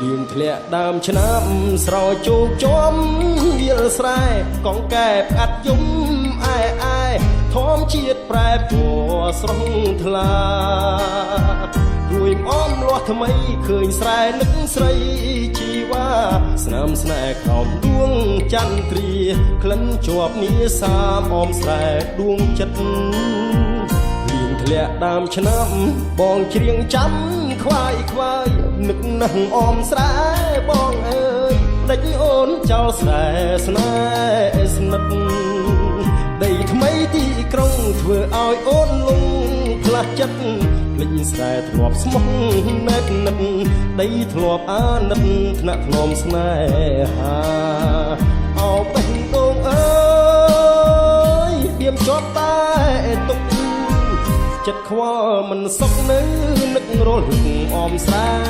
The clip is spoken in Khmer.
ភ្លៀងធ្លាក់ដើមឆ្នាំស្រោចជោគជាំវាលស្រែកងកែបអាត់យំអែអែធម្មជាតិប្រែពណ៌ស្រស់ថ្លារួយអមលាស់ថ្មីឃើញស្រែនឹកស្រីជីវ៉ាស្នាមស្នេហ៍ក្រោមដួងចន្ទ្រាក្លិនជាប់នីសាមអមស្រែដួងចិត្ត លៀងធ្លាក់ដើមឆ្នាំបងច្រៀងចាំខ្វាយខ្វាយនឹកណាស់អមស្រែបងអើយដេចអូនចោលស្រែស្នេហ៍ស្និទ្ធដីថ្មីទីក្រុងធ្វើឲ្យអូនលងផ្លាស់ចិត្តភ្លេចស្រែធ្លាប់ស្មោះណែតនិតដីធ្លាប់អាណិតថ្នាក់ធ្នមស្នេហាអោបេះដូងអើយបៀមជាប់តែទុក ចិត្តខ្វល់មិនសុខនៅនឹករលឹកអមស្រែ។